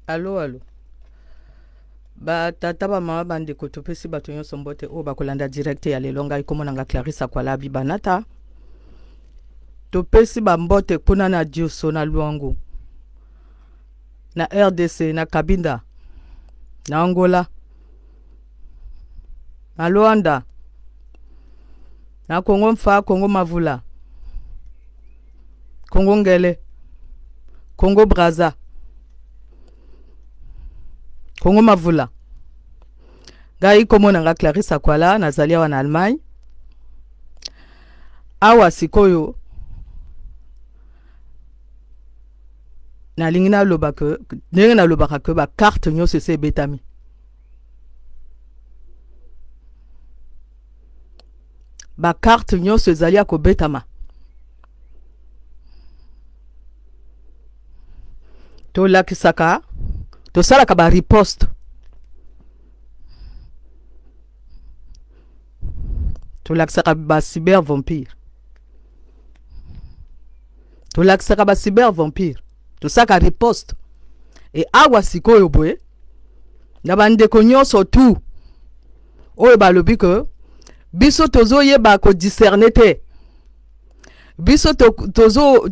Alo alo ba tata ba mama ba ndeko topesi bato nyonso mbote oyo bakolanda direct ya lelo ngai kombo na nga Clarisse Akwala Bibanata topesi ba mbote kuna na Dioso na Luangu na RDC na Kabinda na Angola na Luanda na Congo Mfa Congo Mavula Congo Ngele, Congo Brazza, Congo Mavula. Ngai kombo na nga Clarisse Akwala, nazali awa na Allemagne. Awa sikoyo nalingi naloba ke ndenge nalobaka ke ba carte nyonso esi ebetami. Ba carte nyonso ezali ya kobetama. Tolakisaka, tosalaka ba riposte. Tolakisaka ba cyber vampire. Tolakisaka ba cyber vampire. Tosalaka riposte. E awa sikoyo boye na bandeko nyonso tout oyo balobi ke biso tozoyeba ko discerner te, biso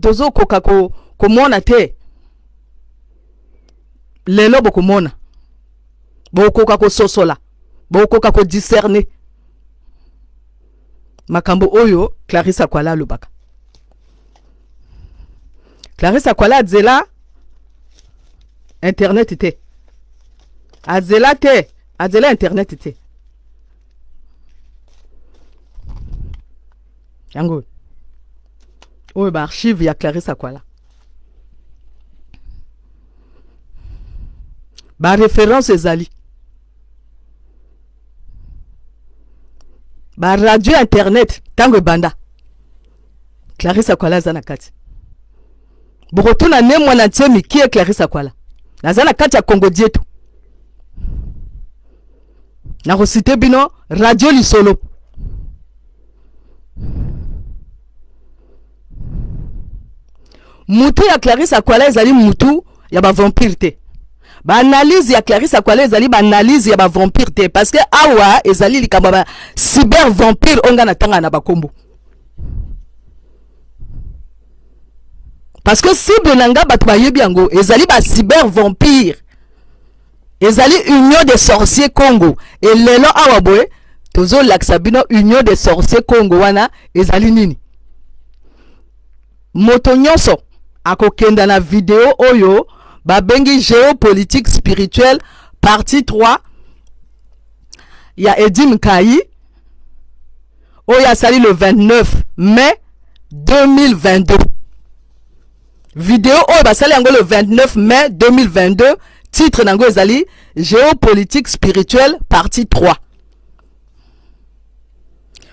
tozokoka to, komona te. Lelo bokomona, bokoka kososola, bokoka ko discerner makambo oyo Clarisse Akwala alobaka. Clarisse Akwala azela internet te, azela te, azela internet te. Yango oyo ba archive ya Clarisse Akwala, ba référence ezali ba radio internet ntango ebanda Clarisse Akwala aza na kati. Bokotuna ne mwana ntsemi qui est Clarisse Akwala, naza na kati ya Congo Dietu. Nakosite bino radio lisolo. Mutu ya Clarisse Akwala ezali mutu ya ba vampire te. Ba analyse ya Clarisse Akwala ezali ba analyse ya ba vampire te, parce que awa ezali likambo ya ba cyber vampire oyo nga natanga na bakombo. Parce que cible na nga bato bayebi yango ezali ba cyber vampire, ezali union des sorciers Congo. Et lelo awa boye tozolakisa bino union des sorciers Congo wana ezali nini. Moto nyonso akokenda na video oyo babengi géopolitique spirituelle partie 3 ya Edim Nkayi oyo asali le 29 mai 2022. Video oyo basali yango le 29 mai 2022, titre nango ezali géopolitique spirituelle partie 3.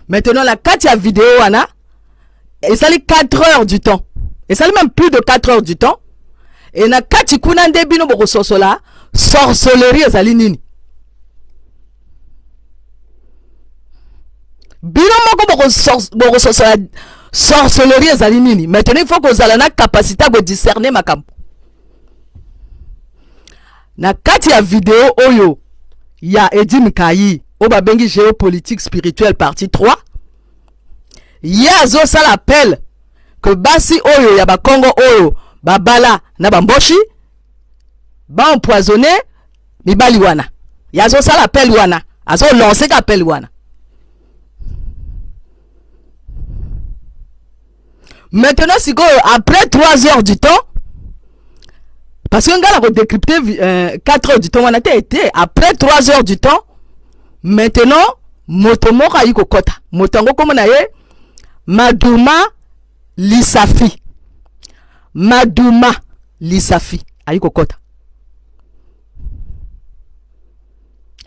Maintenant la kati ya video wana esali 4 heures du temps, esali même plus de 4 heures du temps. Et na kati kuna nde bino bokososola sorcellerie ezali nini. Bino moko bokososola sorcellerie ezali nini. Maintenant il faut kozala na capacité ya kodiscerner makambo. Na kati ya video oyo ya Edim Nkayi oyo babengi géopolitique spirituelle partie 3, ye azosala appel que basi oyo ya bakongo oyo babala na bamboshi ba empoisonné mibali wana. Ye azosala appel wana, azolancer ka appel wana. Maintenant sikoyo après 3 heures du temps, parce que nga na ko décrypter 4 heures du temps wana te te, après 3 heures du temps maintenant moto moko ayi kokota, moto yango kombo na ye Maduma Lisafi, Maduma Lisafi ayi kokota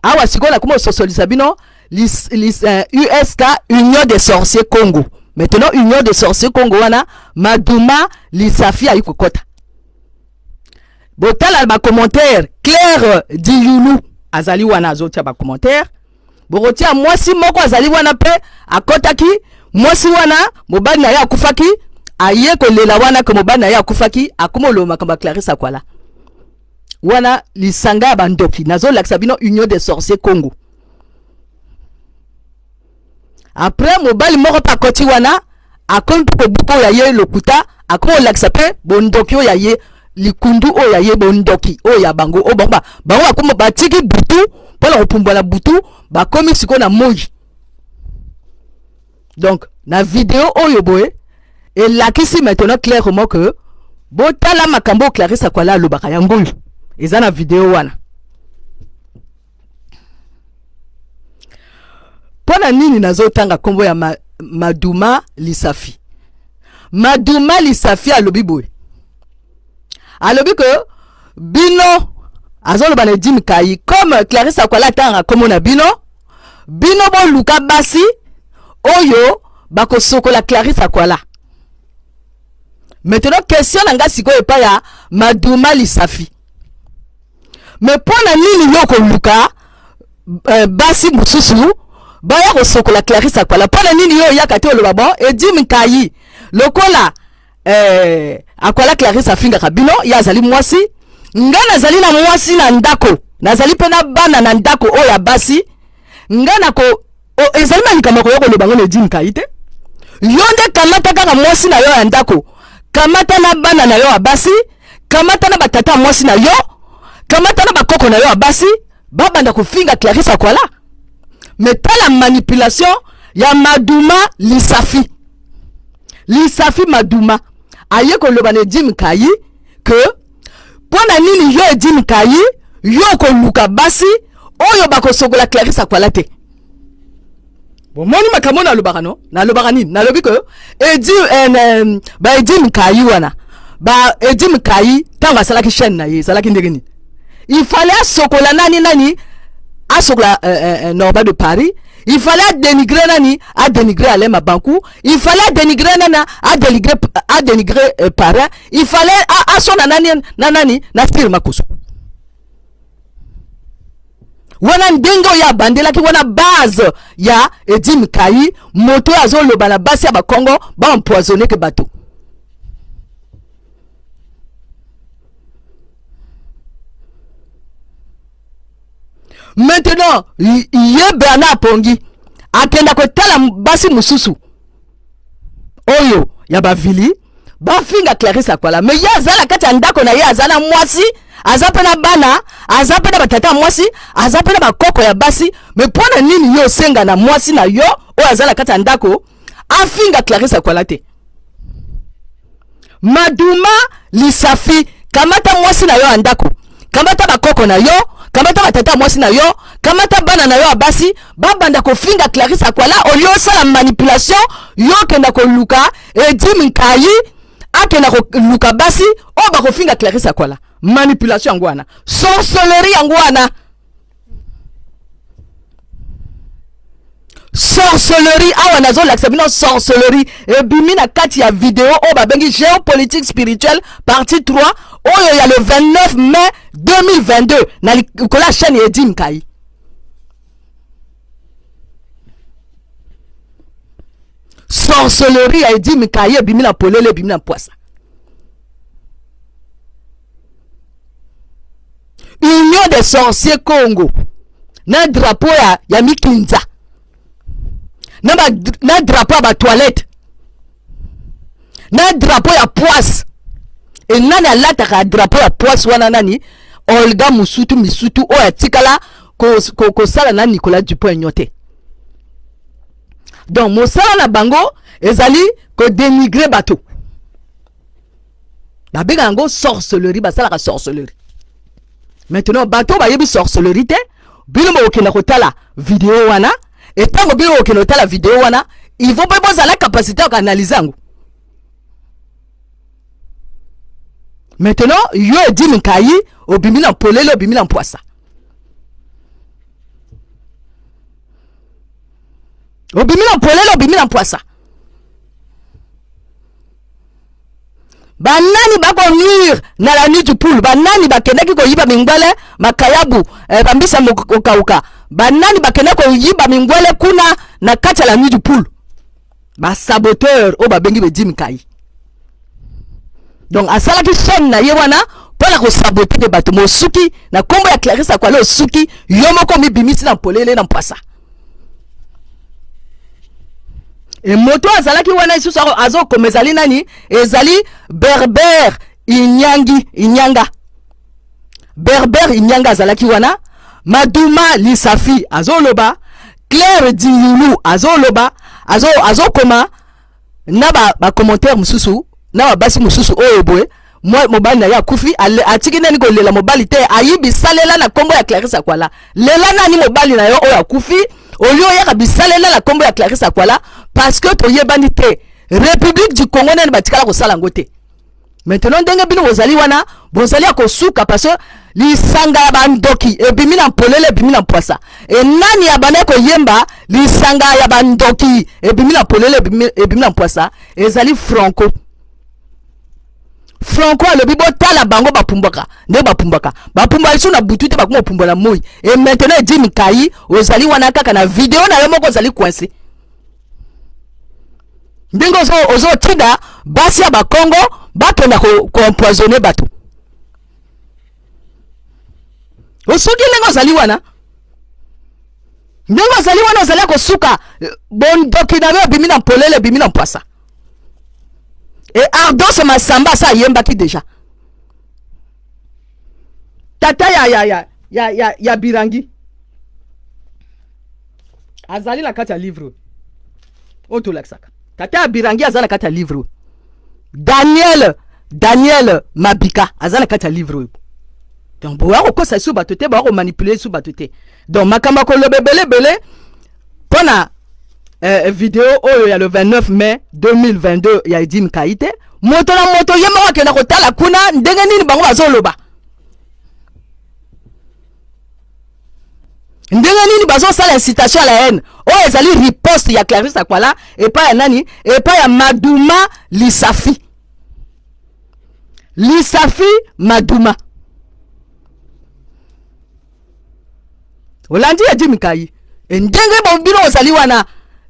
awa. Sikoyo nakoma kososolisa bino USK, Union des Sorciers Congo. Maintenant Union des Sorciers Congo wana Maduma Lisafi ayi kokota. Botala ba commentaire, Claire Diyulu azali wana azotia ba commentaire. Bokotia mwasi moko azali wana pe akotaki, mwasi wana mobali na ye akufaki, aye kolela wana ke mobali na ye akufaki, akoma oloba makambo ya Clarisse Akwala. Wana lisanga ya bandoki, nazolakisa bino Union des sorciers Congo. Après mobali moko mpe akoti wana, akomi mpe kobuka oyo ya ye lokuta, akomi kolakisa mpe bondoki oyo ya ye, likundu oyo ya ye, bondoki oyo ya bango, oyo bango bango bakomi batiki butu mpo na kopumbwa na butu, bakomi sikoyo na moi. Donc na video oyo boye elakisi maintenant clairement que botala makambo oyo Clarisse Akwala alobaka, yango oyo eza na video wana. Mpo na nini nazotanga nkombo ya Maduma Lisafi? Maduma Lisafi alobi boye, alobi ke bino, azoloba na Edim Kai, comme Clarisse Akwala atangaka nkombo na bino, bino boluka basi oyo bakosokola Clarisse Akwala. Maintenant question na nga sikoyo epai ya Maduma Lisafi, me mpo na nini yo koluka basi mosusu baya kosokola Clarisse Akwala? Mpo na nini yo oyaka te oloba bon, Edim Nkayi, lokola Akwala Clarisse afingaka bino, ye azali mwasi, nga nazali na mwasi na ndako, nazali mpe na bana na ndako oyo ya basi, nga nako ezali na likambo koya koloba ngo na Edim Nkayi te. Yo nde kamata kaka mwasi na yo ya ndako, kamata na bana na yo ya basi, kamata na batata ya mwasi na yo, kamata na bakoko na yo ya basi, babanda kofinga Clarisse Akwala. Me tala manipulation ya Maduma Lisafi. Lisafi Maduma aye koloba na Edim Nkayi ke mpo na nini yo Edim Nkayi yo okoluka basi oyo bakosokola Clarisse Akwala te? Bomoni makambo nalobaka, no nalobaka nini? Nalobi ke edi ba Edim Nkayi wana, ba Edim Nkayi, ntango asalaki chaîne na ye, ezalaki ndenge nini? Il fallait asokola nani nani? Asokola Norba de Paris. Il fallait adénigrer nani? Adénigrer Alain Mabankou. Il fallait adénigrer nana, adénigrer parrain. Il fallait asona nani na nani na Sir Makoso wana. Ndenge oyo abandelaki wana, base ya Edim Kai, moto oyo azoloba na basi ya Bakongo baempoisonne ke bato. Maintenant ye Bernard Pongi akenda kotala basi mosusu oyo ya bavili bafinga Clarisse Akwala, me ye aza na kati ya ndako na ye, aza na mwasi, aza mpe na bana, aza mpe na batata ya mwasi, aza mpe na bakoko ya basi. Me mpo na nini yo osenga na mwasi na yo oyo aza na kati ya ndako afinga Clarisse Akwala te? Maduma Lisafi, kamata mwasi na yo ya ndako, kamata bakoko na yo, kamata batata ya mwasi na yo, kamata bana na yo ya basi, babanda kofinga Clarisse Akwala. Olie osala manipulation, yo okenda koluka Edim Nkayi akenda koluka basi oyo bakofinga Clarisse Akwala. Manipulation yango wana, sorcellerie yango wana, sorcellerie. Awa nazolakisa bino sorcellerie ebimi na kati ya video oyo babengi Géopolitique spirituelle partie 3, oyo ya le 29 mai 2022 na likolo ya chaîne Edim Kai. Sorcellerie ya Edim Kai ebimi na polele, ebimi na mpwasa. Union des sorciers Congo na drapeau ya mikinza na drapeau ya batoilette na drapeau ya poisse. E nani alataka drapeau ya poisse wana? Nani? Olga Musutu Misutu oyo atikala kosala ko, ko na Nicolas Dupont-Aignan te. Donc mosala na bango ezali kodénigrer bato, babengaka yango sorcellerie, basalaka sorcellerie. Maintenant bato bayebi sorcellerie te, bino bokokenda kotala video wana. Etango bino bokokenda kotala video wana, il faut mpe bozala capacité ya koanalyser yango. Maintenant yo Edim Nkayi obimi na polele, obimi na mpwasa, obimi na polele, obimi na mpwasa. Banani bakonuire na la nuit du poule? Banani bakendaki koyiba mingwele, makayabu, bambisa mokauka? Banani bakendaki koyiba mingwele kuna na kati ya la nuit du poule? Basaboteur oyo babengi Bedim Kai. Donc asalaki chaîne na ye wana mpo Mpo na kosabote mpe bato mosuki na nkombo ya Clarisse Akwala, osuki yo moko, omibimisi na mpolele na mpwasa. E moto azalaki wana lisusu azokoma ezali nani? Ezali Berber Inyangi Inyanga. Berber Inyanga azalaki wana. Maduma Lisafi azoloba, Claire Diyulu azoloba, azokoma azo na bacommentaire ba mosusu na babasi mosusu oyo boye mobali na ye akufi, atiki nani kolela mobali te, ayi bisalela na nkombo ya Clarisse Akwala. Lela nani mobali na yo oyo akufi, olie oyaka bisalela na nkombo ya Clarisse Akwala, parce que toyebani te. République du Congo nani batikala kosala yango te. Maintenant ndenge bino bozali wana, bozali ya kosuka, parce que lisanga ya bandoki ebimi na mpolele, ebimi na mpwasa. E nani ya bana koyemba lisanga ya bandoki ebimi na mpolele, ebimi na mpwasa? Ezali Franco. Franco alobi botala bango bapumbwaka nde bapumbwaka, bapumbwa lisusu na butu te, bakoma kopumbwa na moi. E maintenant Edi Mikai ozali wana kaka na video na yo moko, ozali coincé ndenge ozotinda basi ya Bakongo bakenda koempoisonner bato. Osoki ndenge ozali wana, ndenge ozali wana, ozali kosuka. Bondoki na yo ebimi na mpolele, ebimi na mpwasa. E Ardos Masamba asa ayembaki déjà tata ya Birangi azali na kati ya livre oyo tolakisaka. Tata ya Birangi aza na kati ya livre oyo. Daniel Mabika aza na kati ya livre oyo. Donc boya kokosa lisusu bato te, boya komanipuler lisusu bato te. Donc makambo ya koloba ebele ebele mpo na video oyo ya le 29 mai 2022 ya Edi Mkai te. Moto na moto ye moko akenda kotala kuna ndenge nini bango bazoloba, ndenge nini bazosala incitation à la haine. Oyo ezali riposte ya Clarisse Akwala epai ya nani? Epai ya Maduma Lisafi, Lisafi Maduma. Olandi Edi Mikai e ndenge bino ozali wana.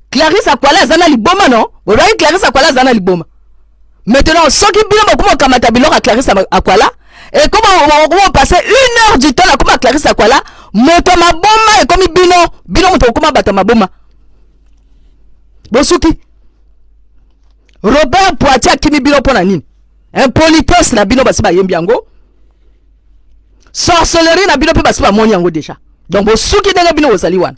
Clarisse Akwala aza na liboma. No bolobaki Clarisse Akwala aza na liboma. Maintenant soki bino bokoma okamata biloko ya Clarisse Akwala, ekoma okoma passe une heure du temps nakoma Clarisse Akwala moto ya maboma, ekomi bino, bino moto okoma bato ya maboma. Bosuki. Robert Poitier akimi bino mpo na nini? Impolitesse na bino basi bayembi yango, sorcellerie na bino mpe basi bamoni yango déjà. Donc bosuki ndenge bino bozali wana.